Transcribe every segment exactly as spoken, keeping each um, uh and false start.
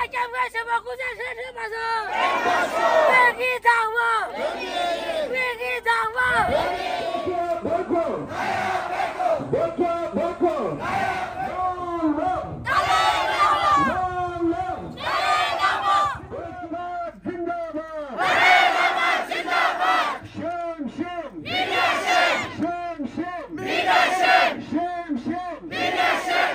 སྐྱབས་མགོན་ཆེན་པོ་སྐུ་ཕྲེང་བཅུ་བཞི་པ་ཚོ། བོད་ཀྱི་བདག་པོ། བོད་ཀྱི་བདག་པོ། བོད་ཀྱི་བདག་པོ། བོད་ཀྱི་བདག་པོ། Long live! Long live! བོད་པ་ཛིན་དཱ་བཱད། བོད་པ་ཛིན་དཱ་བཱད། བྱམས་བརྩེ། མི་འདྲ་བྱེད། བྱམས་བརྩེ། མི་འདྲ་བྱེད། བྱམས་བརྩེ། མི་འདྲ་བྱེད།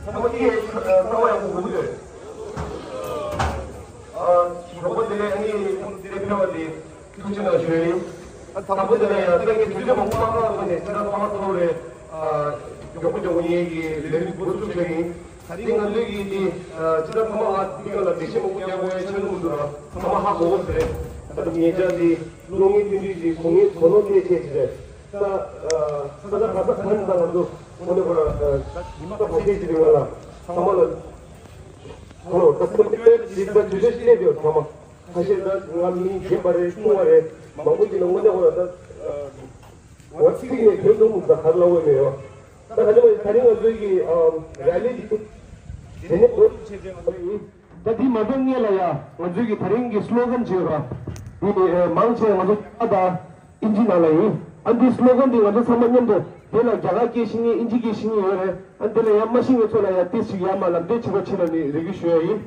ཚང་མ་ཡིན། ཨ། གྲོགས་པོ་དེ་ནས་ཨ་ནི་ཁོང་དེ་ནས་ཕེབས་པ་དེ་ཐུགས་རྗེ་གནང་ཞུ་ཡིན། ཨ། དང་པོ་དེ་ལ་ཡང་ད་གིན་དུས་ཚོད་མང་པོ་མ་བཀག་པ་ནས་ཕྱི་ཟླ་ཐོག་མ་ཐོག་རེ། ཨ། མགྱོགས་པོ་མགྱོགས་པོ་ངེད་ཀྱི་ལས་རིམ་འགོ་བཙུགས་ཞུ་ཡིན། ད་རིང་ང་ཚོའི་གི་དེ། ཨ། ཕྱི་ཟླ་ཐོག་མ་ང་འདི་ག་ལ་ལེགས་བཤད་མང་པོ་རྒྱག་དགོས་ཡ་ཆ་ལུགས་འདུག་ར། ཚང་མ་ཧ་གོ་གི་རེད། ད་ངེད་ཅག་དེ་གློག་བརྙན་བསྟན་འགྲོའི་གི་གོ་གནས་གོ་ནོར་ཐེབས་ཆེ་ཆེ་རེད། ད། ཨ། ས་ཆ་ག་ས་ག་ནས་ད་ང་ཚོ། དངོས་གནས་ཁོ་རང་ཉི་མ་ཁ་ཤས་ཤིག་རིང་ལ་ཚང་མ་ལ་ཁོ་ལ་ད་ཁོ་ལ་ཞིག་ད་དུས་ཚོད་ཤེས་ཡོད་ཚང་མ་ཁ་ཤས་ད་ང་མི་རྒན་པ་རེད་ཆུང་བ་རེད་མང་པོ་ཞིག་ལ་དངོས་གནས་ཁོ་ལ་ད་ང་ཚིག་ནས་དོན་དུ་མུ་ད་གར་ལ་འོས་མེད་ཡོད། ད་ད་ནི་ད་རིང་ང་ཚོའི་གི་ར་ལི་འདི་དེ་ནས་འགོ་བྱེད་ཀྱི་ཡིན། ད་འདི་མ་གཏོགས་སྔོན་ལ་ཡ་ང་ཚོའི་གི་ད་རིང་གི་སློ་གན་བྱས་ར། འདི་མང་ཆེ་ང་ཚོ་ཨ་ད་ཨིན་ཇི་ནང་ལ་ཡིན། ཨ་འདི་སློ་གན་འདི་ང་ཚོ་ཚང་མ་མཉམ་དུ་དེ་ལ་རྒྱ་གར་སྐད་ཤེས་མཁན་ཨིན་ཇི་སྐད་ཤེས་མཁན་ཡོད་རེད། ཨ་འདི་ལ་ཡ་མ་ཤེས་མཁན་ཚོ་ལ་ཡ་ཏིས་ཞིག་ཡ་མ་ལབ་འདོད་བྱེད་པ་ཕྱིན་ལ་ནི་རེ་སྐུལ་ཞུ་ཡ་ཡིན།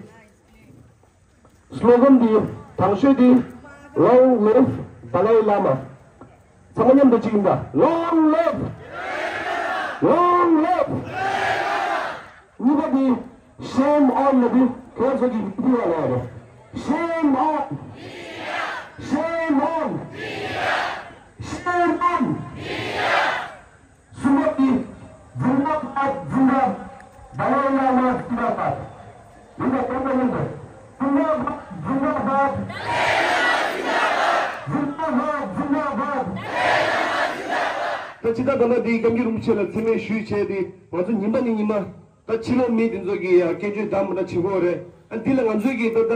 སློ་གན་འདི་དང་ཤོས་འདི་Long live Dalai Lama། ཚང་མ་མཉམ་དུ་གཅིག་ཡིན་ད། Long live! Long live! གཉིས་པ་འདི་Shame on ལ་འདི་ཁོ་ཚོ་གི་འདི་བ་ལ་རེད། Shame on! Shame on! Shame on! གསུམ་པ་འདི། Zindabad, Zindabad, Dalai Lama Zindabad. ཡིན་པ་གཏོང་པ་ཡིན་པ། Zindabad, Zindabad, Zindabad, Zindabad, Zindabad. ད་ཅི་ད་ད་ལྟ་འདི་སྐྱབས་མགོན་རིན་པོ་ཆེ་ལ་མཚན་སྨད་ཞུས་བྱས་ཏེ་ང་ཚོ་ཉི་མ་ནས་ཉི་མ་ད་ཕྱི་ལོགས་མི་འདི་ཚོ་གི་ཡ་སྐད་ཆ་བདམས་པ་འདྲ་བྱེད་དགོས་རེད། ཨ་འདི་ལ་ང་ཚོའི་གི་ད་ད།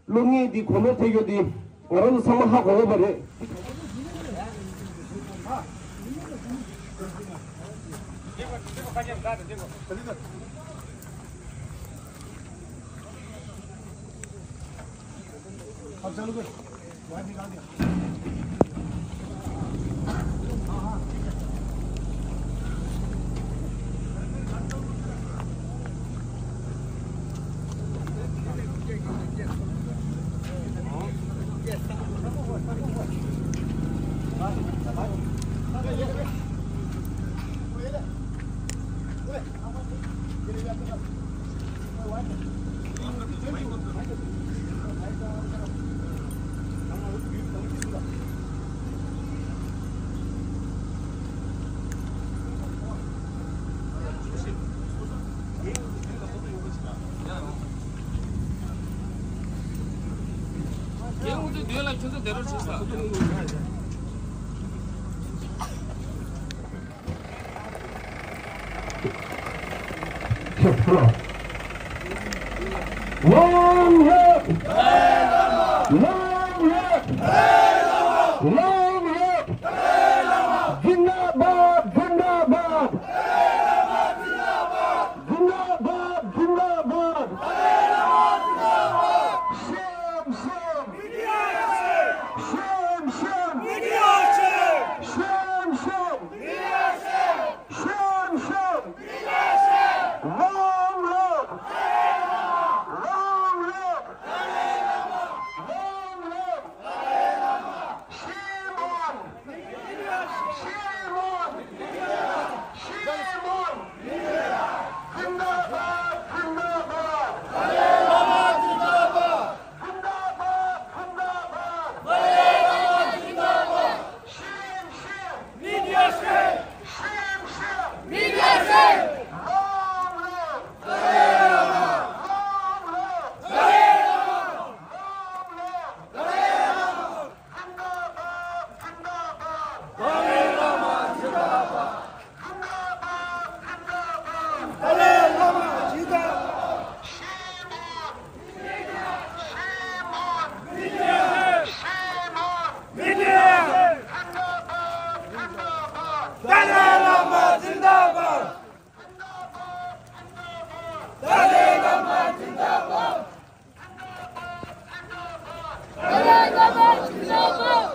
སློབ་གཉེར་འདི་གོ་ནོར་ཐེབས་ཡོད་དེ་ང་རང་ཚོ་ཚང་མ་ཧ་གོ་གོ་བ་རེད། རྒན་ཁོང་ཚོའི་མདུན་ལ་ཁྱོད་ཚོ་བསྡད་རོགས་བྱེད་ས། Long live! Long live! Long live! Zindabad! Zindabad! Zindabad! Zindabad! Shame, shame! Shame, shame! Shame, shame! Shame, shame! Long live! Long live! Long live! Shame on! Shame on! Shame on! Zindabad! Zindabad! Zindabad! Zindabad! Shame! Shame! Media shame! Shame! Shame! Media shame! Long live! Long live! Long live! Zindabad! Zindabad! Dalai Lama zindabad! Dalai Lama zindabad! Shame on! Shame on! Shame on! Zindabad! Zindabad! Dalai Lama zindabad! Zindabad! Zindabad! Dalai Lama zindabad!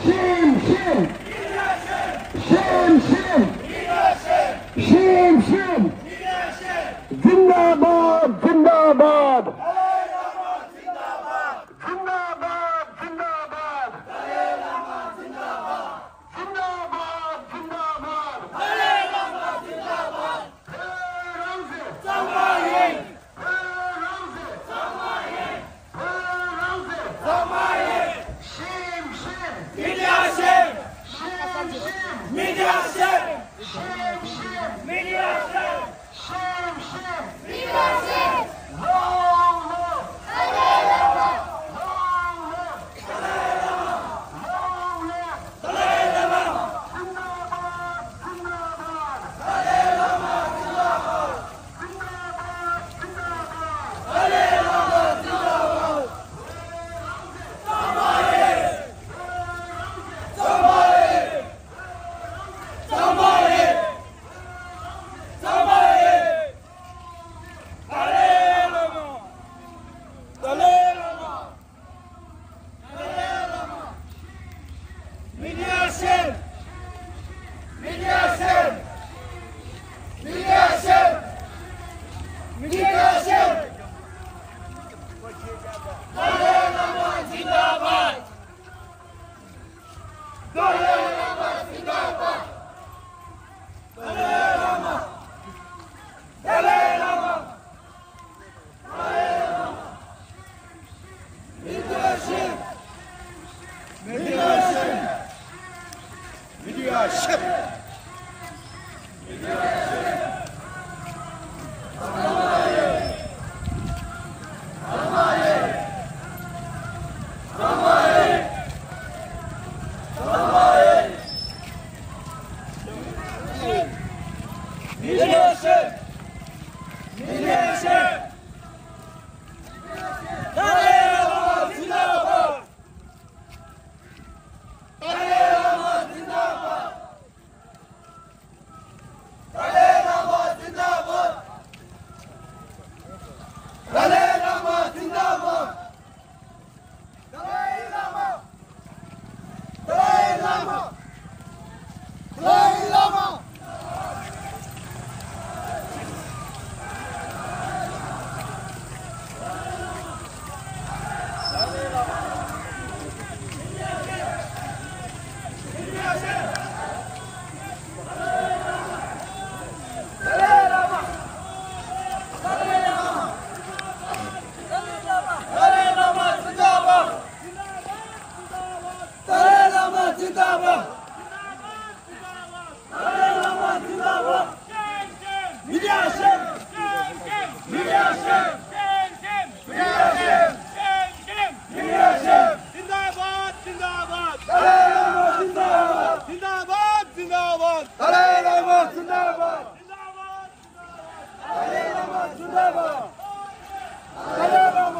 ཞིམ་ཞིམ། ཞིམ་ཞིམ། ཞིམ་ཞིམ། ཛིན་དཱ་བཱད། ཛིན་དཱ་བཱད། ཛིན་དཱ་བཱད། ཛིན་དཱ་བཱད། ཛིན་དཱ་བཱད། ཛིན་དཱ་བཱད། ཛིན་དཱ་བཱད། ཛིན་དཱ་བཱད། ཏཱ་ལའི་བླ་མ་ཛིན་དཱ་བཱད། བོད་རང་བཙན། གཙང་མ་ཡིན། བོད་རང་བཙན། གཙང་མ་ཡིན། བོད་རང་བཙན། གཙང་མ་ཡིན། ཞིམ་ཞིམ། མི་རྒྱ་ཞིམ། ཞིམ་ཞིམ། མི་རྒྱ་ཞིམ། ཞིམ་ཞིམ། མི་རྒྱ་ཞིམ། ཞིམ་ཞིམ། མི་རྒྱ་ཞིམ། Long live། ཏཱ་ལའི་བླ་མ། Long live། ཏཱ་ལའི་བླ་མ། ཛིན་དཱ་བཱད། ཛིན་དཱ་བཱད། ཏཱ་ལའི་བླ་མ་ཛིན་དཱ་བཱད། ཛིན་དཱ་བཱད། ཏཱ་ལའི་བླ་མ་ཛིན་དཱ་བཱད། གཙང་མ་རེད། གཙང་མ་རེད། གཙང་མ་རེད། ཏཱ་ལའི་བླ་མ། ཏཱ་ལའི་བླ་མ། མི་རྒྱ་ཞིམ། མི་རྒྱ་ཞིམ། མི་རྒྱ་ཞིམ། མི་རྒྱ་ཞིམ། ཏཱ་ལའི་བླ་མ་ཛིན་དཱ་བཱད། ཏཱ་ལའི་བླ་མ་ཛིན་དཱ་བཱད། ཏཱ་ལའི་བླ་མ། ཏཱ་ལའི་བླ་མ། མི་རྒྱ་ཞིམ། མི་རྒྱ་ཞིམ། མི་རྒྱ་ཞིམ། མི་རྒྱ་ཞིམ། མི་རྒྱ་ཞིམ། ཏཱ་ལའི་བླ་མ་ཛིན་དཱ་བཱད། ཏཱ་ལའི་བླ་མ་ཛིན་དཱ་བཱད། ཏཱ་ལའི་བླ་མ་ཛིན་དཱ་བཱད། ཏཱ་ལའི་བླ་མ་ཛིན་དཱ་བཱད། ཏཱ་ལའི་བླ་མ། ཏཱ་ལའི་བླ་མ། ཏཱ་ལའི་བླ་མ། ཏཱ་ལའི་བླ་མ་ཛིན་དཱ་བཱད། ཏཱ་ལའི་བླ་མ་ཛིན་དཱ་བཱད། ཏཱ་ལའི་བླ་མ་ཛིན་དཱ་བཱད། མི་རྒྱ་ཞིམ། མི་རྒྱ་ཞིམ། མི་རྒྱ་ཞིམ། མི་རྒྱ་ཞིམ། ཛིན་དཱ་བཱད། ཛིན་དཱ་བཱད། ཏཱ་ལའི་བླ་མ་ཛིན་དཱ་བཱད། ཛིན་དཱ་བཱད། ཛིན་དཱ་བཱད། ཏཱ་ལའི་བླ་མ་ཛིན་དཱ་བཱད། ཏཱ་ལའི་བླ་མ་ཛིན་དཱ་བཱད། ཏཱ་ལའི་བླ་མ།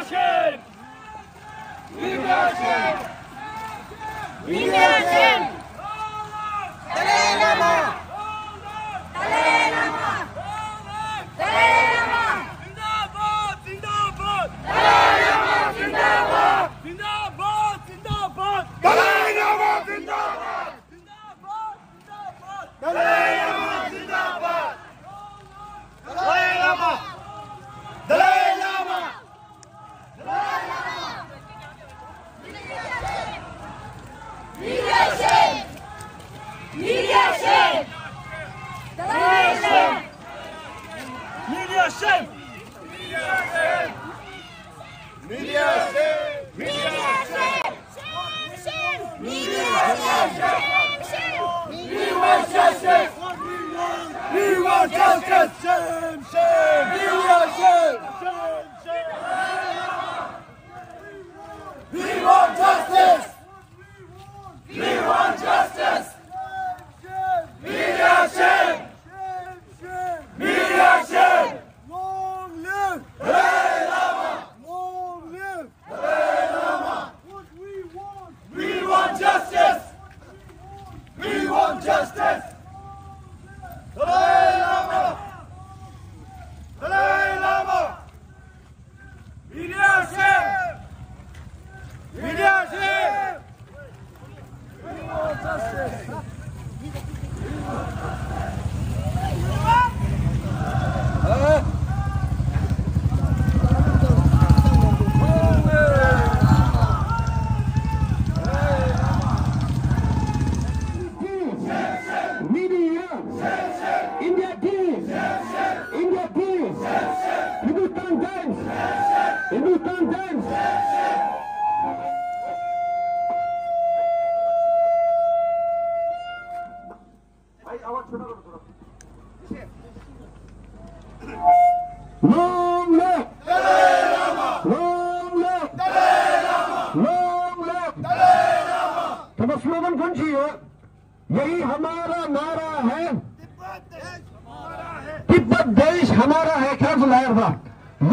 Shame! Media shame! Media shame! Dalai Lama! Dalai Lama! Dalai Lama! Zindabad! Zindabad! Dalai Lama zindabad! Zindabad! Zindabad! Dalai Lama zindabad! Zindabad! Zindabad! Dalai Lama zindabad! Dalai Lama! Dalai Lama! Media shame! Media shame! Media shame! Media shame! Media shame! Media shame! Shame! Shame! Media shame! Shame! Shame! We want justice! We want justice! Shame! Shame! Media shame! Shame! Shame! We want justice! We want justice! Media shame! Media shame! Long live! Dalai Lama! Long live! Dalai Lama! What we want! We want justice! We want justice! Dalai Lama! Dalai Lama! Media shame! Media shame! Media! India Times! India Times! Hindustan Times! Hindustan Times! Long live! Long live! Long live! ད་ལྟ་སི་ལོ་གན་གང་ཅི་ཡོད། यही हमारा नारा है। तिब्बत देश हमारा है। ཁྱེད་ཚོ་ལ་ཡར་བ།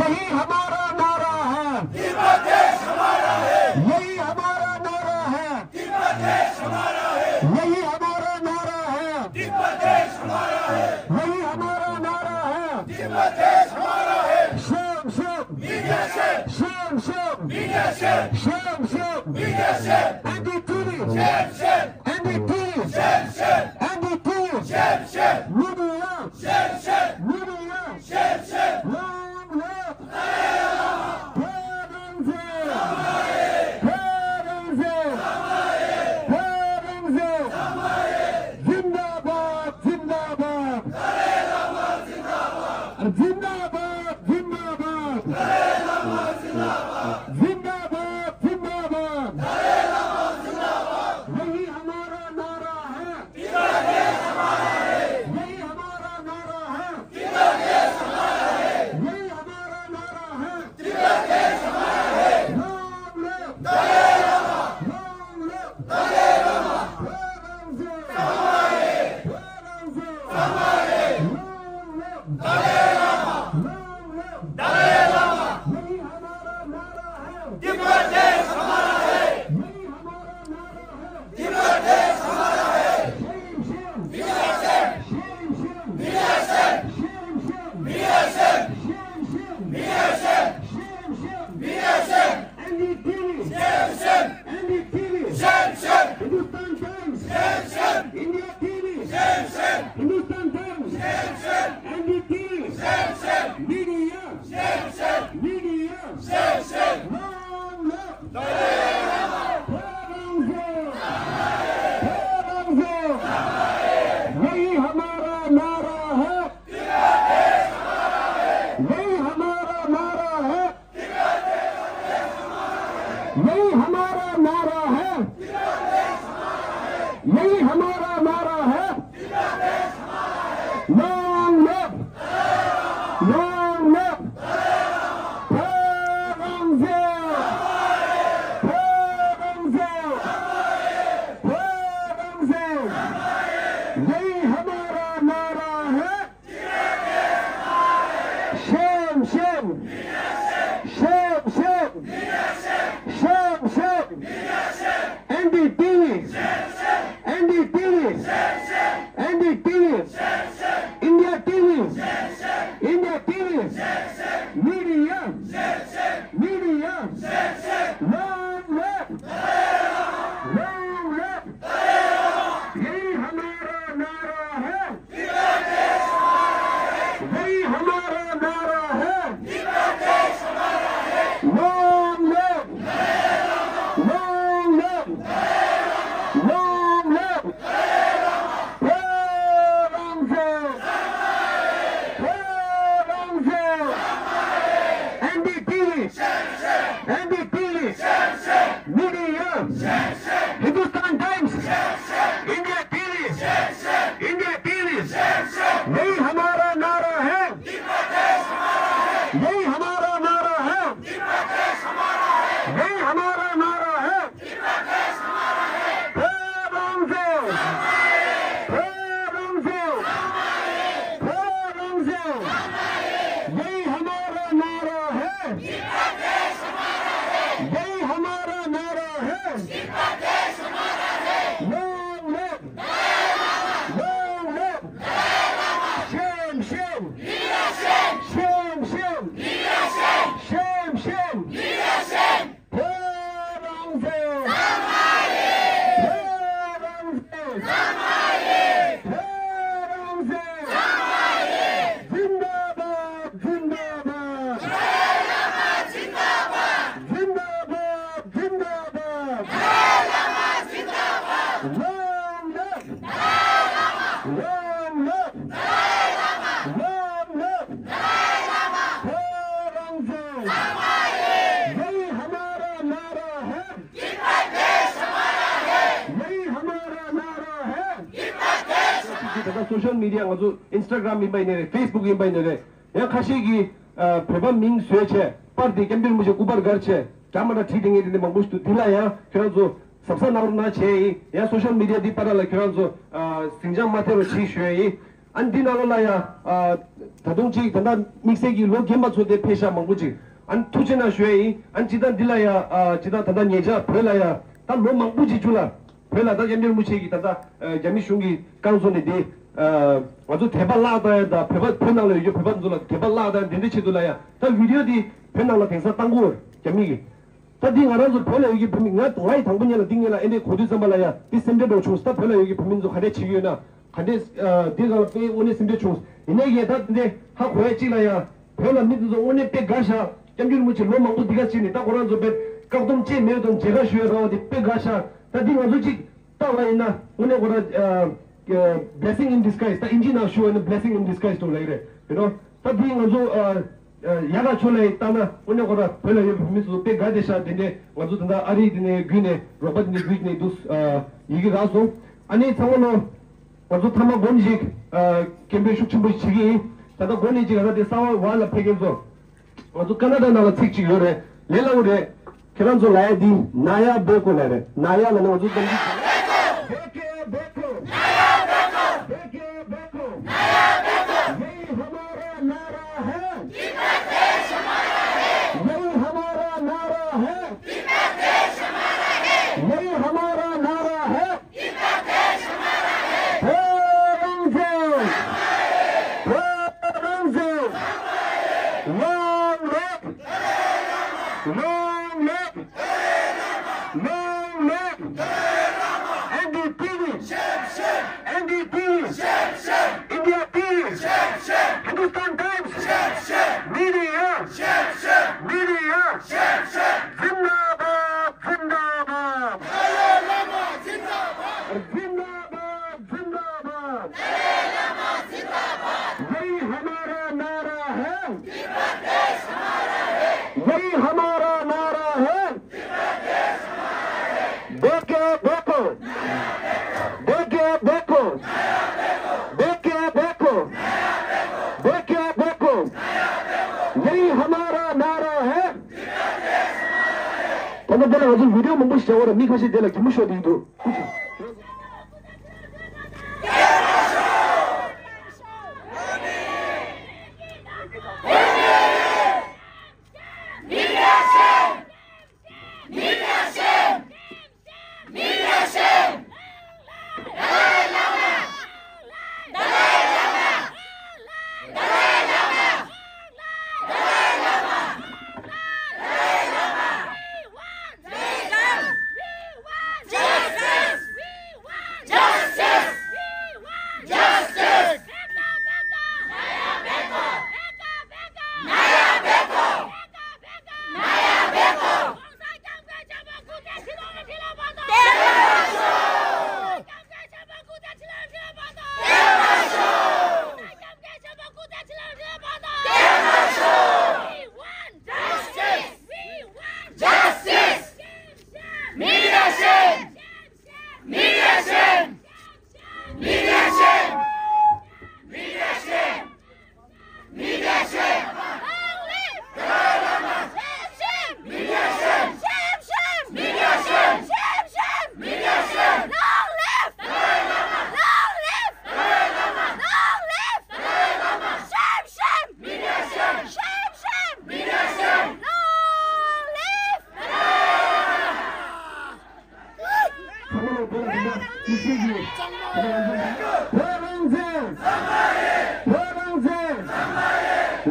यही हमारा नारा है। तिब्बत देश हमारा है। यही हमारा नारा है। तिब्बत देश हमारा है। यही हमारा नारा है। तिब्बत देश हमारा है। यही हमारा नारा है। तिब्बत देश हमारा है। Shame, shame. Media shame. Shame, shame. Media shame. Shame, shame. Media shame. N D T V. Shame, shame. N D T V. Shame, shame. N D T V. Shame, shame. Media. Shame, shame. Media. Shame, shame. Long live. Aurangzeb. Aurangzeb. Aurangzeb. Zindabad, zindabad. Zindabad, zindabad. Zindabad, zindabad. यही हमारा नारा है। यही हमारा नारा है। यही हमारा नारा है। Long live! Long live! Long live! Long live! Long live! यही हमारा नारा है। तिब्बत देश हमारा है। यही हमारा नारा है। तिब्बत देश हमारा है। Shame, shame. Media shame. Shame, shame. Media shame. Media shame. Media shame. Shame, shame. Media shame. N D T V. Shame, shame. N D T V. Shame, shame. Hindustan Times. Shame, shame. India T V. Shame, shame. Hindustan Times. Shame, shame. N D T V. Shame, shame. Media. Shame, shame. Media. Shame, shame. Long live. Long live. Aurangzeb. Aurangzeb. यही हमारा नारा है। यही हमारा नारा है। यही हमारा नारा है। यही हमारा नारा है। Long live! Long live! Aurangzeb! Aurangzeb! Aurangzeb! यही हमारा नारा है। Shame, shame! Shame, shame! N D T V, N D T V, India T V, India T V, media, media, long live, long live, यही हमारा नारा है। वही हमारा नारा है। Long live! Long live! Long live! Phe Rangzhe! Phe Rangzhe! N D T V! N D T V! Media! Hindustan Times! India T V! India T V! यही हमारा नारा है। यही हमारा नारा है। यही हमारा नारा है। Phe Rangzhe! Phe Rangzhe! Phe Rangzhe! यही हमारा नारा है। यही हमारा नारा है। Long live! Long live! Shame, shame! Shame, shame! Shame, shame! Phe Rangzhe! Phe Rangzhe! Phe Rangzhe! Zindabad! Zindabad! Zindabad! Zindabad! Long live! Long live! Long live! Phe Rangzhe! यही हमारा नारा है। यही हमारा नारा है। ད་ལྟ་སོ་ཤལ་མི་ཌི་ཡ་ང་ཚོ་ཨིན་སི་ཊ་གྷ་རམ་ཡིན་པ་ཡིན་ནའི་རེད། ཕེ་སི་བུག་ཡིན་པ་ཡིན་ནའི་རེད། ཡང་ཁ་ཤས་ཀྱིས་ཨ་བོད་པ་མིང་བཟོས་བྱས་པར་དེ་སྐྱབས་མགོན་རིན་པོ་ཆེ་སྐུ་པར་སྒར་བྱས་འདྲ་མ་འདྲ་བྲིས་བསྡད་མཁན་དེ་འདྲ་མང་པོ་ཞིག་འདུག་འདི་ལ་ཡང་ཁྱོད་རང་ཚོ་གཟབ་གཟབ་གནང་རོགས་གནང་བྱས་ཡིན། ཡང་སོ་ཤལ་མི་ཌི་ཡ་འདི་པར་ལ་ཁྱོད་རང་ཚོ་ཨ་ཟིང་ཆ་མ་ཐེབས་རོགས་བྱེད་ཞུ་ཡ་ཡིན། ཨ་ནི་འདི་ནང་ལོགས་ལ་ཡང་ཨ་ད་དུང་ཅིག་ད་ལྟ་དམིགས་བསལ་གྱི་ལོ་རྒན་པ་ཚོ་དེ་ཕེབས་ཤག་མང་པོ་ཅིག་ཨ་ནི་ཐུགས་རྗེ་གནང་ཞུ་ཡ་ཡིན། ཨ་ནི་སྤྱིར་བཏང་འདི་ལ་ཡང་ཨ་སྤྱིར་བཏང་ད་ལྟ་ཉེ་ཆར་བོད་ལ་ཡང་ད་ལོ་མང་པོ་ཅིག་བཅུ་ལ་བོད་ལ་ད་སྐྱབས་མགོན་རིན་པོ་ཆེ་གིས་ད་ལྟ་ཨ་རྒྱ་མི་གཞུང་གིས་བཀག་འཛུགས་ནས་དེ་ཨ་ང་ཚོ་དད་པ་བརླག་བཏང་ཡ་དང་བོད་པ་བོད་ནང་ལ་ཡོད་རྒྱུ་བོད་པ་ཚོ་ལ་དད་པ་བརླག་བཏང་ཡ་དེ་འདྲའི་ཆེད་དུ་ལ་ཡང་ད་བི་ཌི་ཡོ་དེ་བོད་ནང་ལ་དེང་སང་བཏང་གི་ཡོད་རྒྱ་མི་གིས། ད་འདི་ང་རང་ཚོ་བོད་ལ་ཡོད་ཀྱི་བོད་མི་ང་ང་ཡི་དང་པོ་ཉིད་ལ་འདི་ངེད་ལ་ཨེ་འདྲའི་གོ་དུས་ཙམ་པ་ལ་ཡ་འདི་སེམས་ཁྲལ་འདྲ་བྱུང་། ད་བོད་ལ་ཡོད་ཀྱི་བོད་མི་ཚོ་ག་འདྲས་བྱེད་ཀྱི་ཡོད་ན་ག་འདྲས་ཨ་འདི་ང་ལ་དཔེ་དངོས་གནས་སེམས་ཁྲལ་བྱུང་། ཡིན་ནའི་ངས་ད་འདི་ཧ་གོ་ཡ་གཅིག་ལ་ཡ་བོད་ལ་མི་འདི་ཚོ་དངོས་གནས་དཔེ་དགའ་ཤག་སྐྱབས་མགོན་རིན་པོ་ཆེ་ལོ་མང་པོ་འདི་ག་བྱས་ནས་ད་ཁོ་རང་ཚོ་དཔེ་བཀག་སྡོམ་བཅས་མེད་དང་མཇལ་ཁ་ཞུ་ཡ་རག་པ་འདི་དཔེ་དགའ་ཤག་ད་འདི་ང་ཚོ་གཅིག་བལྟ་བ་ཡིན་ན་དངོས་གནས་ཁོ་རང་ཨ་blessing in disguise ད་ཨིན་ཇི་ནང་ཞུ་བ་ཡིན་ན་blessing in disguise དུ་ལབ་ཀྱི་རེད། ཡོད་ནོ། ད་འདི་ང་ཚོ་ཨ་ཡག་ག་ཆོ་ལ་ཡིན་ལྟ་ན་དངོས་གནས་ཁོ་ར་བོད་ལ་ཡོད་པའི་བོད་མི་ཚོ་དཔེ་དགའ་བདེ་ཤག་དེ་འདྲས་ང་ཚོ་ད་ལྟ་ཨ་རི་དེ་ནས་བརྒྱུད་ནས་རོགས་པ་དེ་འདྲས་བརྒྱུད་ནས་འདུག་ཨ་ཡི་གེ་རག་སོང་། ཨ་ནི་ཚང་མ་ལོ་ང་ཚོ་ཐ་མ་དགོན་ཞིག་ཨ་སྐད་འབོད་ཤུགས་ཆེན་པོ་ཞིག་བྱེད་ཀྱི་ཡིན། ད་ལྟ་དགོན་ནས་ཅིག་ང་ཚོ་དེ་གསང་བ་བར་ལ་ཕེབས་མཁན་ཚོ་ང་ཚོ་ཀ་ན་ཌ་ནང་ལ་ཚིག་ཅིག་ཡོད་རེད། ལས་སླ་བོ་རེད། ཁྱེད་རང་ཚོ་ལ་ཡ་འདི་ན་ཡ་བེ་ཀོ་ལ་རེད། ན་ཡ་ལ་ནི་ང་ཚོ་དམ་ཚིག་བེ་ཀེ་བེ་ཀོ། ན་ཡ་བེ་ཀོ། བེ་ཀེ་བེ་ཀོ། ན་ཡ་བེ་ཀོ། यही हमारा नारा है। यही हमारा नारा है। यही हमारा नारा है। Phe Rangzhe! Phe Rangzhe! Long live! Long live! Long live! N D T V! N D T V! India T V! Hindustan Times! Media! Media! Zindabad! Zindabad! Zindabad! Zindabad! यही हमारा नारा है। यही हमारा नारा है। बेके बेको। बेके बेको। बेके बेको। बेके बेको। यही हमारा नारा है। ད་ནི་འདི་ལ་ང་ཚོ་བི་ཌི་ཡོ་མང་པོ་ཞིག་བྱ་བ་ར་མི་ཁ་ཤས་དེ་ལ་གད་མོ་ཤོར་བསྡད་ཀྱི་འདུག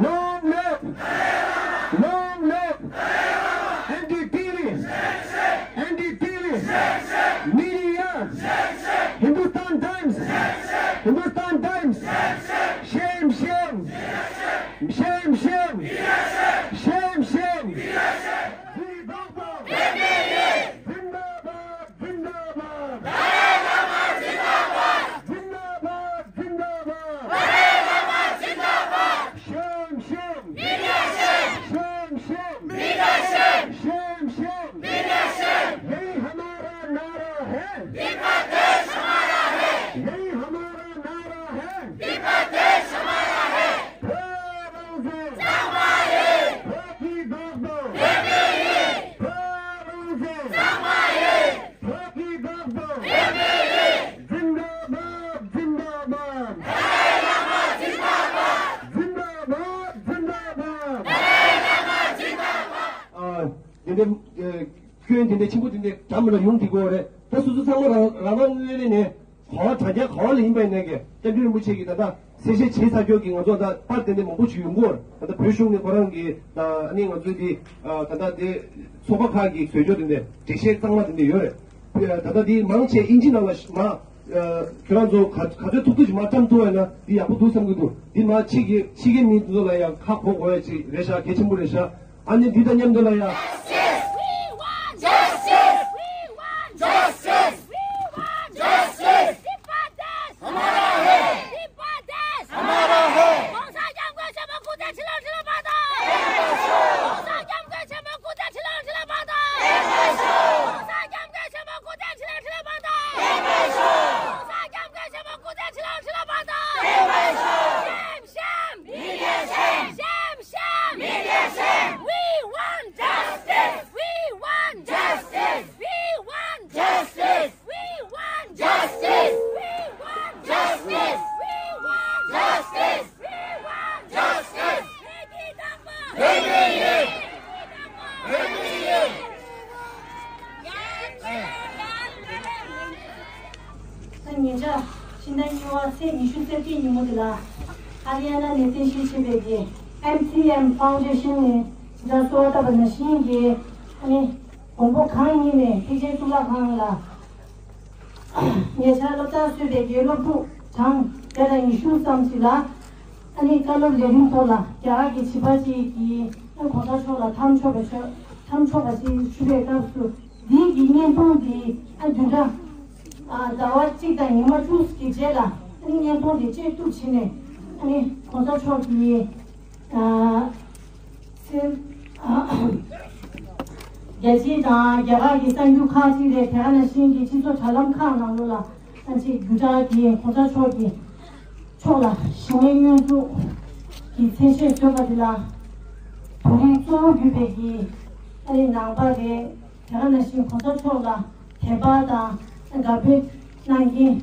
Long live! Long live! Anti-T V! Anti-T V! Media! Hindustan Times! Hindustan Times! Shame, shame! Shame, shame! Shame, shame! Zindabad! Zindabad! Zindabad! Zindabad! Shame, shame! Shame, shame! Shame, shame! यही हमारा नारा है। यही हमारा नारा है। Hey, Bangladesh! Hey, Bangladesh! Hey, Bangladesh! Zindabad, zindabad. Zindabad, zindabad. ཨ། དེ་འདྲའི་ཨ། སྐྱོན་དེ་འདྲའི་ཆེན་པོ་དེ་འདྲའི་འདྲ་མི་འདྲ་ཡོང་བསྡད་ཀྱི་ཡོད་རེད། ད་སོ་སོ་ཚང་མ་རང་རང་རང་ངོས་ནས་ག་བ་དྲ་རྒྱ་ག་བ་ལ་ཡིན་པ་ཡིན་ནའི་གི་སྐྱབས་མགོན་རིན་པོ་ཆེ་གིས་ད་ལྟ་གསལ་བཤད་བྱས་ཚར་ཀྱོག་གི་ང་ཚོ་ད་པར་དེ་འདྲ་མང་པོ་ཞིག་ཡོང་གི་ཡོད་རེད། ད་ལྟ་བོད་གཞུང་ནས་ཁོ་རང་གི་ད་ཨ་ནི་ང་ཚོའི་དེ་ཨ། ད་ལྟ་དེ་ཚོགས་པ་ཁག་གི་བཟོ་བཅོས་དེ་འདྲ་འགྲེལ་བཤད་གཙང་མ་དེ་འདྲ་ཡོད་རེད། ད་ལྟ་དེ་མང་ཆེ་ཨིན་ཇི་ནང་ལ་མ། ཁྱོད་རང་ཚོ་ག་ག་ཚོད་ཐུབ་ཐུབ་ཅིག་མར་བཀྲམ་ཐུབ་པ་ཡིན་ན་འདི་ཡག་པོ་འདུག་བསམ་གྱི་འདུག་འདི་མར་ཕྱི་གི་ཕྱི་རྒྱལ་མི་ཚོ་ལ་ཡང་ཁག་གོ་དགོས་ཡ་ཅིག་རེད་ཤག་གལ་ཆེན་པོ་རེད་ཤག་ཨ་ནི་འདི་དང་མཉམ་དུ་ལ་ཡང་། Justice! We want justice! We want justice! We want justice! Dipper death! हमारा है! Dipper death! हमारा है! གོང་ས་སྐྱབས་མགོན་ཆེན་པོ་སྐུ་ཚེ་ཁྲི་ལོ་ཁྲི་ལོ་བར་དུ། གོང་ས་སྐྱབས་མགོན་ཆེན་པོ་སྐུ་ཚེ་ཁྲི་ལོ་ཁྲི་ལོ་བར་དུ། གོང་ས་སྐྱབས་མགོན་ཆེན་པོ་སྐུ་ཚེ་ཁྲི་ལོ་ཁྲི་ལོ་བར་དུ། གོང་ས་སྐྱབས་མགོན་ཆེན་པོ་སྐུ་ཚེ་ཁྲི་ལོ་ཁྲི་ལོ་བར་དུ། Shame, shame! Media shame! Shame, shame! Media shame! We want justice! We want justice! We want justice! We want justice! We want justice! We want justice! We want justice! ད་ཉེ་ཆར་ཕྱི་ཟླ་གཉིས་པ་ཚེས་ཉི་ཤུ་རྩ་གཅིག་ཉིན་མོ་དེ་ལ་ཨ་རི་ཡ་ན་ནས་རྟེན་གཞི་བྱས་པའི་གི་ཨེམ་སི་ཨེམ་ཕའུན་ཌེ་ཤན་ནས་ཇི་ལྟར་གསོལ་བ་བཏབ་པ་ནང་བཞིན་གྱི་ཨ་ནི་མགོན་པོ་གང་ཉིད་ནས་ཐེག་ཆེན་གཙུག་ལག་ཁང་ལ། ཉེ་ཆར་སློབ་གྲྭར་གསོས་པའི་དགེ་སློབ་ཕྲུག་གྲངས་བརྒྱ་དང་ཉི་ཤུ་ཙམ་ཞིག་ལ་ཨ་ནི་བཀའ་སློབ་ལས་རིམ་ཐོག་ལ་རྒྱ་གར་གྱི་བྱིས་པ་ཅིག་གིས་ཨ་གོང་ས་མཆོག་ལ་འཐམ་ཆོག་པ་ཆོག་འཐམ་ཆོག་པ་ཞིག་ཞུ་བའི་སྐབས་སུ་འདིའི་གི་བརྙན་ཐུང་འདི་ཨ་བདུན་ཕྲག་ཨ་ཟླ་བ་གཅིག་དང་ཉི་མ་དྲུག་གི་རྗེས་ལ་ཨ་ནི་བརྙན་ཐུང་འདི་བཅད་གཏུབ་བྱས་ནས་ཨ་ནི་གོང་ས་མཆོག་གིས་ཨ། སེམས། རྒྱལ་སྤྱི་དང་རྒྱ་གར་གྱི་གསར་འགྱུར་ཁག་ཅིག་རེད། དེ་ག་ནང་བཞིན་གྱི་སྤྱི་ཚོགས་དྲ་ལམ་ཁག་ནང་ལོགས་ལ་ཨ་ཅེ་རྒྱུ་དྲག་གིས་གོང་ས་མཆོག་གི་མཆོག་ལ་ཞི་བའི་སྙོན་འཛུགས་ཀྱི་མཚན་ཤས་བཟོས་པ་དེ་ལ་བོད་རིགས་གཙོ་བོ་གྱུར་པའི་གི་ཨ་རི་ནང་པ་རེད། དེ་ག་ནང་བཞིན་གོང་ས་མཆོག་ལ་དད་པ་དང་དགའ་འབོད་གནང་མཁན་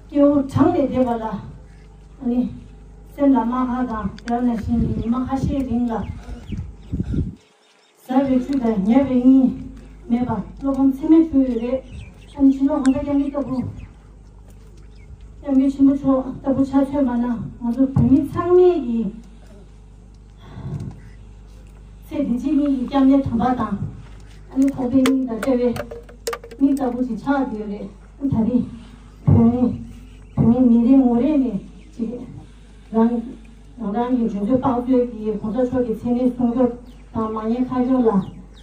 སྐྱེ་བོ་གྲངས་ལས་འདས་པ་ལ། ཨ་ནི། སེམས་ལ་རྨ་ཁ་དང་དེ་ནང་བཞིན་གྱི་ཉི་མ་ཁ་ཤས་རིང་ལ། ཟ་བའི་ཁྲུས་དང་ཉལ་བའི་གཉིད་མེད་པར་བློ་ཕམ་ཚད་མེད་བྱུང་ཡོད་རེད། ཨ་ནི་ཕྱི་ལོ་གང་ལྟར་སྐྱབས་མགོན་ལྟ་བུ། སྐྱབས་མགོན་ཆེན་པོ་མཆོག་ལྟ་བུ་ཆ་མཚོན་པ་ན་ང་ཚོ་བོད་མི་ཚང་མས་ཀྱི། ཚེ་འདི་ཕྱི་གཉིས་ཀྱི་སྐྱབས་གནས་དམ་པ་དང་། ཨ་ནི་ཐོག་པའི་སྙིང་དང་འབྲེལ་བའི་མི་ལྟ་བུ་ཞིག་ཆགས་བསྡད་ཡོད་རེད། ད་རེས་བོད་མི་བོད་མི་མི་རེ་ངོ་རེ་ནས་ཅིག་རང་རང་རང་གི་འཇོན་ཚོད་དཔག་ཚོད་ཀྱིས་གོང་ས་མཆོག་གི་མཚན་གནས་སྲུང་སྐྱོབ་དང་མ་ཉེས་ཁ་སྐྱོང་ལ་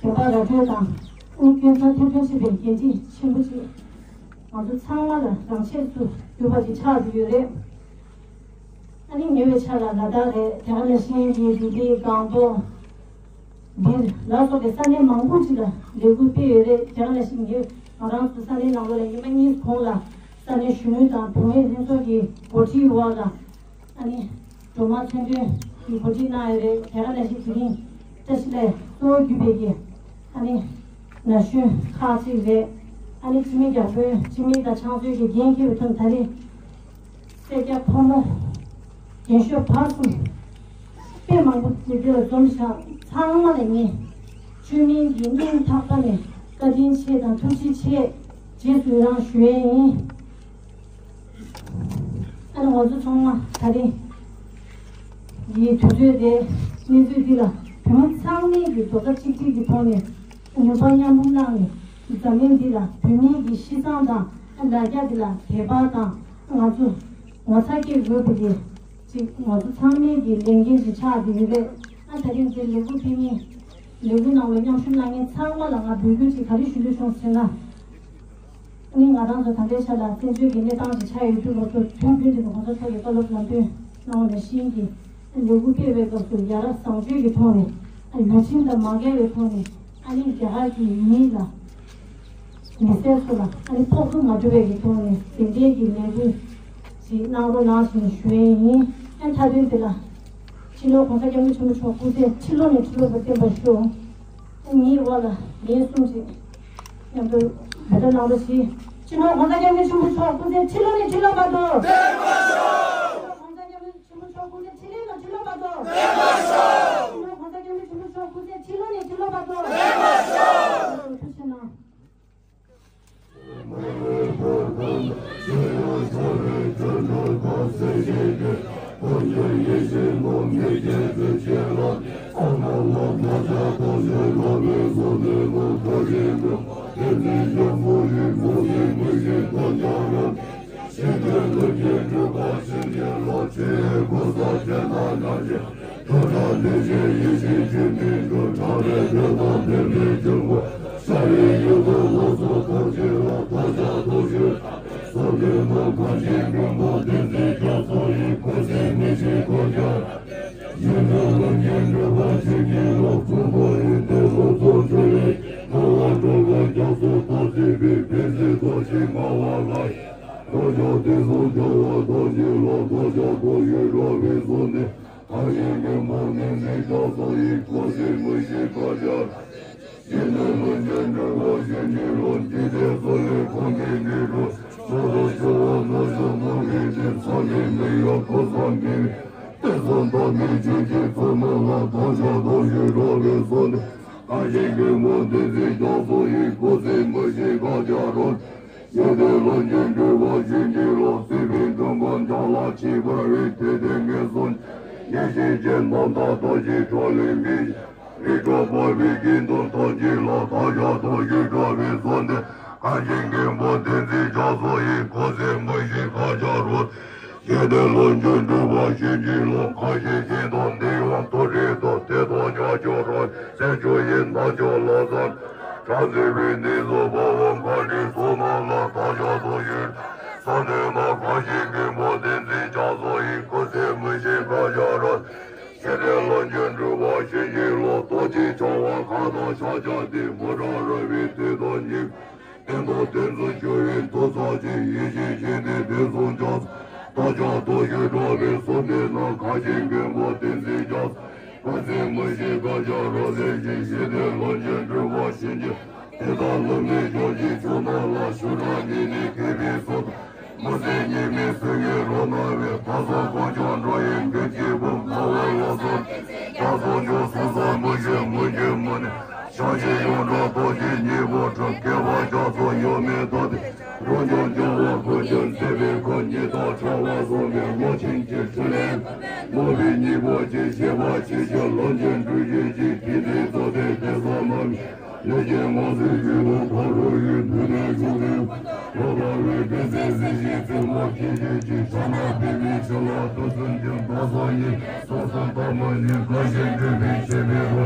འབད་པ་ར་སྤྲོད་དང་། ཨ་ནི་སྐྱོན་མཚང་ཐེར་འདོན་བྱེད་པའི་འགན་འཁྲི་ཆེན་པོ་ཅིག་ང་ཚོ་ཚང་མ་ལ་རང་ཆས་སུ་གྱུར་པ་ཅིག་ཆགས་བསྡད་ཡོད་རེད། ཨ་ནི་ཉེ་བའི་ཆར་ལ་ལ་དྭགས་རེད། དེ་ག་ནང་བཞིན་གྱི་ལྡི་ལི་སྒང་ཏོག་སྦིར་ལ་སོགས་པའི་ས་གནས་མང་པོ་ཅིག་ལ་ལས་འགུལ་སྤེལ་ཡོད་རེད། དེ་ག་ནང་བཞིན་གྱི་ང་རང་ཚོ་ས་གནས་ནང་ལོགས་ལ་ཉི་མ་གཉིས་གོང་ལ་ས་གནས་གཞོན་ནུ་དང་བུད་མེད་ལྷན་ཚོགས་ཀྱི་འགོ་ཁྲིད་འོག་ལ་ཨ་ནི་སྒྲོལ་མ་མཚོན་དོན་གྱི་གོ་སྒྲིག་གནང་ཡོད་རེད། དེ་ག་ནང་བཞིན་དེ་རིང་བཀྲ་ཤིས་ལ་གཙོ་བོ་གྱུར་པའི་གི་ཨ་ནི་ན་གཞོན་ཁག་ཅིག་རེད། ཨ་ནི་སྤྱི་མི་རྒྱ་དཔོན་སྤྱི་མི་དང་ཕྱག་མཛོད་ཀྱི་འགན་འཁྱེར་བའི་ཐོག་ད་རེས་སེར་སྐྱ་ཕོ་མོ་རྒན་ཤོས་བར་གསུམ་དཔེ་མང་པོ་དེ་འདིར་འཛོམས་ཤག་ཚང་མ་ལ་ངས་བཅོས་མིན་གྱི་སྙིང་ཐག་པ་ནས་བཀའ་དྲིན་ཆེ་དང་ཐུགས་རྗེ་ཆེ། རྗེས་སུ་ཡི་རང་ཞུ་ཡས་ཡིན། ཨ་ནི་ང་ཚོ་ཚང་མ་ད་རིང་གི་དུས་ཚོད་དེ་གནས་ཚུལ་འདི་ལ་བོད་མི་ཚང་མས་ཀྱི་རྡོག་རྩ་གཅིག་སྒྲིལ་གྱི་ཐོག་ནས་ནུས་པ་མཉམ་སྤུངས་གནང་ནས་འཛམ་གླིང་འདི་ལ་བོད་མིའི་གི་གཤིས་བཟང་དང་ལ་རྒྱ་འདི་ལ་དད་པ་དང་ང་ཚོ་ངོ་ཚ་སྐྱེ་དགོས་པ་དེ་ཅིག་ང་ཚོ་ཚང་མས་ཀྱི་ལས་འགན་ཅིག་ཆགས་བསྡད་ཡོད་པས། ཨ་ད་རིང་འདི་ལས་འགུལ་སྤེལ་མཁན་ལས་འགུལ་ནང་ལ་མཉམ་ཞུགས་གནང་མཁན་ཚང་མ་ལ་ང་འབོད་སྐུལ་ཅིག་ག་རེ་ཞུ་འདོད་བྱུང་ཟེར་ན། ཨ་ནི་ང་རང་ཚོ་ད་ལྟའི་ཆ་ལ་བཙན་བྱོལ་གྱི་གནས་སྟངས་ཅིག་ཆགས་ཡོད་དུས་ང་ཚོ་དུས་རྒྱུན་དུ་གོང་ས་མཆོག་གིས་བཀའ་སློབ་ལམ་སྟོན་གནང་བ་ནང་བཞིན་གྱི་ལས་འགུལ་སྤེལ་བའི་སྐབས་སུ་ཡ་རབས་བཟང་སྤྱོད་ཀྱི་ཐོག་ནས་ཨ་ཡུལ་ཆེན་དང་མ་འགལ་བའི་ཐོག་ནས་ཨ་ནི་རྒྱ་གར་གྱི་མི་ལ་མི་སེར་ཚོ་ལ་ཨ་ནི་ཕོག་ཐུག་མ་འགྲོ་བའི་གི་ཐོག་ནས་དེ་འདྲའི་གི་ལས་འགུལ་ཞིག་གནང་རོགས་གནང་ཞེས་ཞུ་ཡས་ཡིན། ཨ་མཐའ་དོན་དེ་ལ་སྤྱི་ནོར་གོང་ས་སྐྱབས་མགོན་ཆེན་པོ་མཆོག་སྐུ་ཚེ་ཁྲི་ལོ་ནས་ཁྲི་ལོ་བར་བརྟན་པར་ཤོག་ངའི་འོག་ལ་ལན་གསུམ་ཞིག་མཉམ་དུ་འབོད་སྒྲ་གནང་རོགས་གྱིས། སྤྱི་ནོར་གོང་ས་སྐྱབས་མགོན་ཆེན་པོ་མཆོག་སྐུ་ཚེ་ཁྲི་ལོ་ནས་ཁྲི་ལོ་བར་དུ། སྤྱི་ནོར་གོང་ས་སྐྱབས་མགོན་ཆེན་པོ་མཆོག་སྐུ་ཚེ་ཁྲི་ལོ་ནས་ཁྲི་ལོ་བར་དུ། སྤྱི་ནོར་གོང་ས་སྐྱབས་མགོན་ཆེན་པོ་མཆོག་སྐུ་ཚེ་ཁྲི་ལོ་ནས་ཁྲི་ལོ་བར་དུ། ཐུགས་རྗེ་གནང་། ཡེ་དེ་ལོ་ཉིན་འགྲུལ་བ་བཞིན་གྱི་ལོ་སྲིད་པའི་འགྲོ་མགོན་བདག་ལ་མཆིས་པར་རིགས་དེ་དེ་ངེས་སོ། ཡེ་ཤེས་ཀྱི་སྣང་མཐའ་རྡོ་རྗེ་ཁྲོ་ལས་མི་རིགས་དྲུག་པ་བའི་དགེ་འདུན་ཐམས་ཅད་ལ་བདག་ཅག་རྡོ་རྗེ་གྲགས་པའི་གསོལ་འདེབས་གངས་ཅན་མགོན་པོ་བསྟན་འཛིན་རྒྱ་མཚོ་ཡི་སྐུ་ཚེ་མི་ཤིགས་ཁ་བྱ་རོལ། ཡེ་དེ་ལོ་ཉིན་འགྲུལ་བ་བཞིན་གྱི་ལོ་ཁ་ཞེ་བཞིན་དུ་འདི་ཡོང་དུ་རེད་དོ། དེ་དང་ཉ་ཆོ་རོ་སེ་ཆོ་ཡི་ན་ཆོ་ལ་ཟ། བྲམ་ཟེ་བའི་གནས་སུ་བ་འོང་ག་ནི་སོ་ན་ལ་ད་ཞག་ཏུ་ཡོད། ས་ནས་ན་ག་ཞིག་གི་མོ་བསྟན་འཛིན་རྒྱ་མཚོ་ཡི་སྐུ་ཚེ་མི་ཤིགས་ཁ་བྱ་རོལ། ཤེས་ལྡན་ལོ་ཉིན་འགྲུལ་བ་བཞིན་གྱི་ལོ་ལྟོ་ཅི་ཆ་བ་ཁ་དང་ཤ་ཆ་སྟེ་མུ་ར་ར་བའི་དུས་དང་ཉིན། བསྟན་པ་བསྟན་སུ་འགྱུར་བའི་མཐུ་ཚོགས་ཀྱི་ཡེ་ཤེས་ཤིང་ནི་དེ་གསུང་ཀྱང་། རྟ་ལྕག་ཏུ་ཞུ་གྲགས་པའི་སོ་ནས་ན་ཁ་ཞིག་མགོན་པོ་བསྟན་འཛིན་རྒྱ། ཁ་ཚིག་མི་ཤེས་ཁ་བྱ་རོ་ལས་ཀྱི་ཞི་བདེ་ལོ་ཉིན་འགྲུལ་བ་བཞིན་གྱི། དེ་དག་ལུ་མེད་ཕྱོགས་ཀྱི་ཆུ་ནང་ལ་ཤུ་ར་ཉིད་ནི་མཁས་པའི་སོ། མུ་ཟེ་ཉི་མའི་སུ་ཡི་རོ་ན་བའི་ད་སོ་གོ་ཆོ་འགྲོ་ཡི་མགོན་གྱི་བུ་ང་བ་ལ་སོ། ད་སོ་ཆོ་སུ་ས་མུ་ཤེས་མུ་ཤེས་མུ་ནི། ཤ་ཤེས་ཡོངས་གྲགས་རྡོ་རྗེ་སྙིང་པོ་ཁྲི་སྐེད་པ་རྒྱ་མཚོ་ཡོད་མེད་ད་དེ། རོ་ཅོ་ཅོ་བ་ཁོ་ཅོ་མཛེས་པའི་ཁོ་ཉི་ཟླ་ཁྲ་བ་སོ་མའི་ལོ་ཆེན་གྱི་ཁྲི་ལས། མོ་བའི་སྙིང་པོ་ཆེ་ཞེས་པ་ཆེ་ཞེས་ལོ་ཆེན་འབྲུ་ཡོད་ཀྱི་དེ་དེ་ཚོ་དེ་དེ་ས་མ་མི། ལས་ཀྱི་ངོ་ཚུལ་རྒྱུ་ནོར་ཁོ་རུ་ཡོད་དུས་ནས་བཞུགས་ནས། ལོ་ལོ་བའི་དཔེ་ཚེ་གཟི་བརྗིད་བཙུན་མོ་སྐྱེ་མཆེད་ཀྱི་ཕྱག་ན་པདྨའི་ཆུ་ལ་དུས་གསུམ་གྱི་མདོ་སོགས་ཉིད་སོ་སོ་ལྟ་མོ་ཉིད་བཀའ་བཞིན་སྒྲུབ་པའི་ཆེད་པའི་རོ།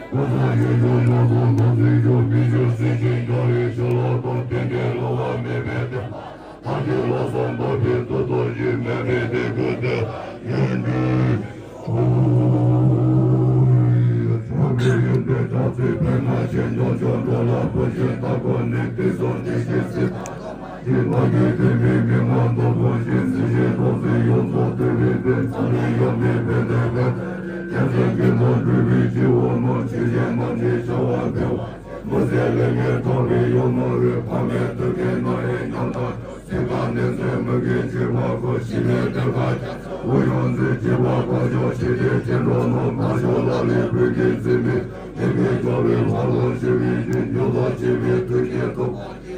སྐུ་གཟུགས་ཡིད་འགྱུར་མ་སོགས་མདོ་འཛིན་སྐྱོང་མི་འགྱུར་སྲིད་ཞིའི་རྒྱལ་བའི་ཆུ་ལ་གཏོར། རྟེན་འབྲེལ་བསླུ་བ་མེད་པའི་བསྟན་པ། ཐར་གྱི་ལམ་སྲོལ་འདོད་པའི་དུས་སྟོན་ཞིག་མེད་པའི་དེ་ཀུན་ཏུ་ཡོན་ཏན། ཆོས་པའི་ཡོན་ཏན་གྲགས་ཚེ་འཕེལ་ན་ཆེན་སྐྱོང་ཆོག་འགྲོ་ལ་བུ་ཆེན་ལྟ་བུ་ནི་དེ་སོགས་འདི་ཞེས་ཟེར། ཅེས་བདག་གིས་བསྟན་པའི་མན་ངག་མདོ་ཁོང་བཞིན་གཟི་བརྗིད་ཐོབ་ཚེ་ཡོངས་རྫོགས་བསྟོད་པའི་རྟེན་ཚང་ནས་ཡོད་པའི་ཕན་བདེ་ཕན། རྒྱལ་སྲས་ཀུན་ཏུ་སྤྲུལ་པའི་སྤྱི་བོ་རྣམས་ཇི་བཞིན་མ་འདྲིས་བྱ་བ་འཕེལ་བ། མི་ཟད་ལས་ངན་དག་པའི་ཡུལ་མ་རུ་ཕ་མའི་དུར་ཁའི་ནང་ཡི་ཉམ་ཐག་ཚིག་དང་ནན་ཚོད་མི་དགེ་བཅུ་པ་ཀུན་ཞི་བའི་གདེང་ཁ་རྒྱ་མཚོ་ཡོངས་འཛིན་བྱེད་པ་དཀོན་མཆོག་ཆེ་སྡེ་ཆེ་འགྲོ་ནོར་མ་ཞོ་ལ་ལས་བོད་ཀྱི་འཛིན་མའི་དེ་ཕན་བྱ་བའི་ལྷ་ལོ་ཞི་བའི་རྒྱུད་འགྱུར་ལ་ཆེ་བའི་དུས་ཀྱི་ཐུགས།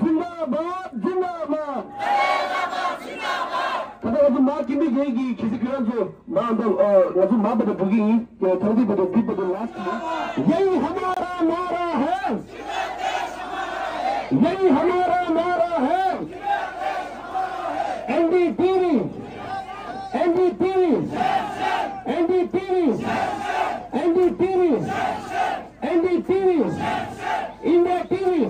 जिंदाबाद, जिंदाबाद। ད་ལྟ་ང་ཚོ་མར་སྐྱེ་མི་རྒན་གྱི་གལ་སྲིད་ཁྱོད་རང་ཚོ་མར་འདུག་ཨ། ང་ཚོ་མར་བར་དུ་འགྲོ་གི་ཡིན། ཐང་སྟེང་བར་དུ། འདི་བར་དུ་ལ། यही हमारा नारा है। यही हमारा नारा है। NDTV, NDTV, NDTV, NDTV, NDTV, India TV.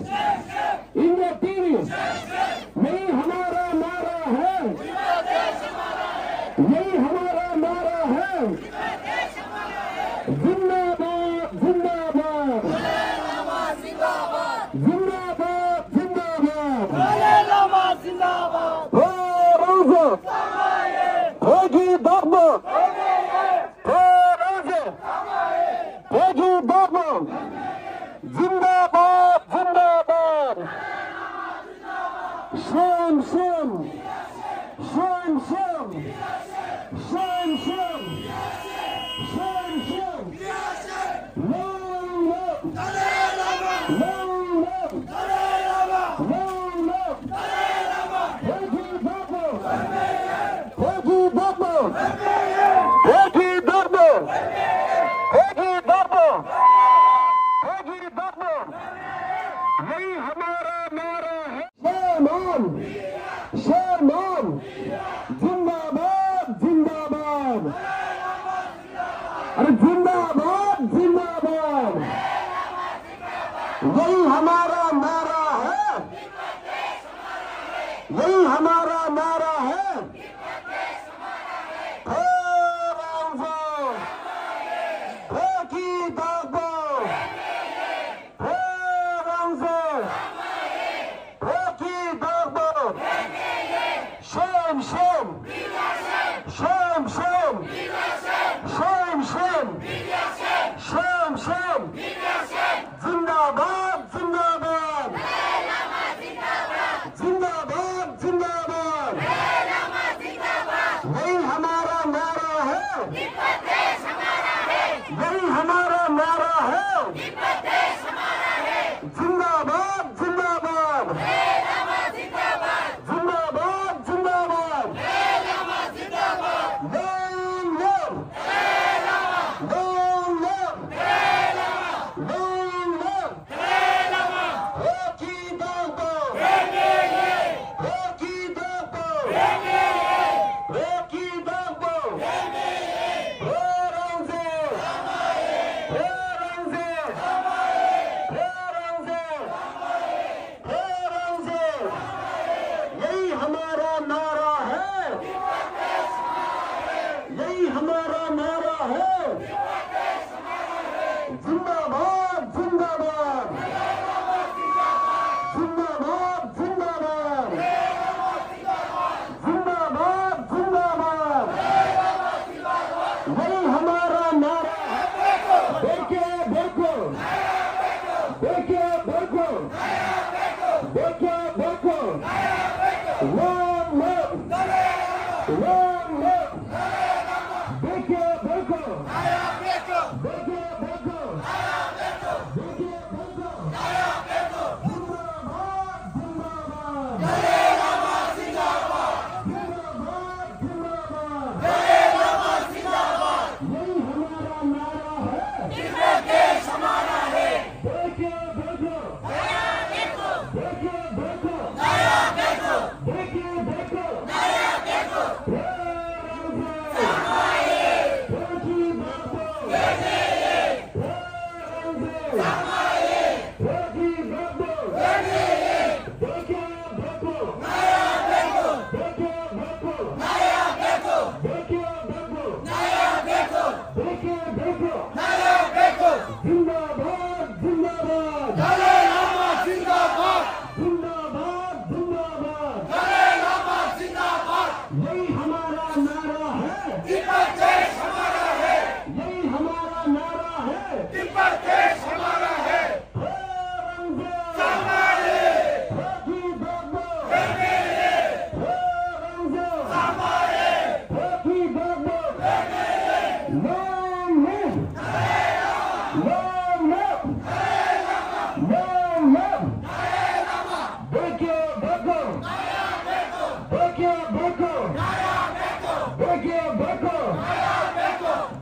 Shame, shame! Shame, shame! Shame, shame! Shame, shame! Long live! Long live! Long live! བོད་ཀྱི་བདག་པོ། བོད་ཀྱི་བདག་པོ། བོད་ཀྱི་བདག་པོ། བོད་ཀྱི་བདག་པོ། བོད་ཀྱི་བདག་པོ། वही हमारा नारा है। Shame on! Shame on! जिंदाबाद, जिंदाबाद! अरे जिंदाबाद, जिंदाबाद! यही हमारा नारा है। यही हमारा नारा है। भोरांजो, भोकी दागो। Phorangze! Phoki Dagbo! Shame, shame! Shame, shame! Shame, shame! Shame, shame! Zindabad, zindabad! Zindabad, zindabad! यही हमारा नारा है। तिब्बत देश हमारा है। यही हमारा नारा है। तिब्बत देश हमारा है। जिंदाबाद, जिंदाबाद। जिंदाबाद, जिंदाबाद। जिंदाबाद, जिंदाबाद। Long live! Long live! Long live! Phoki Dagbo! Phoki Dagbo! Phoki Dagbo! Phorangze! Phorangze! Phorangze! Phorangze! यही हमारा नारा है। यही हमारा नारा है। जिंदाबाद, जिंदाबाद। जिंदाबाद, जिंदाबाद। जिंदाबाद, जिंदाबाद। वही हमारा नारा है। बेके बेको। बेके बेको। बेके Beko. Long live! Long live! बेके बेको। बेके बेको। बेके बेको। जिंदाबाद, जिंदाबाद। जिंदाबाद, जिंदाबाद। यही हमारा नारा है। तिब्बत देश हमारा है। बेके बेको। बेके बेको। बेके बेको। जिंदाबाद, जिंदाबाद। दलाई लामा जिंदाबाद। जिंदाबाद, जिंदाबाद। दलाई लामा जिंदाबाद। यही हमारा नारा है। तिब्बत देश हमारा है। यही हमारा नारा है। तिब्बत देश हमारा है। Phorangze! Sangare! Phoki Dagbo! Phoki Dagbo! Long live! Long live! Long live! Bekke Bhakko! Bekke Bhakko! Bekke Bhakko!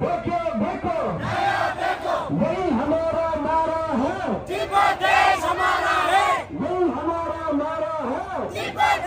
Bekke Bhakko! यही हमारा नारा है। तिब्बत देश हमारा है। यही हमारा नारा है। तिब्बत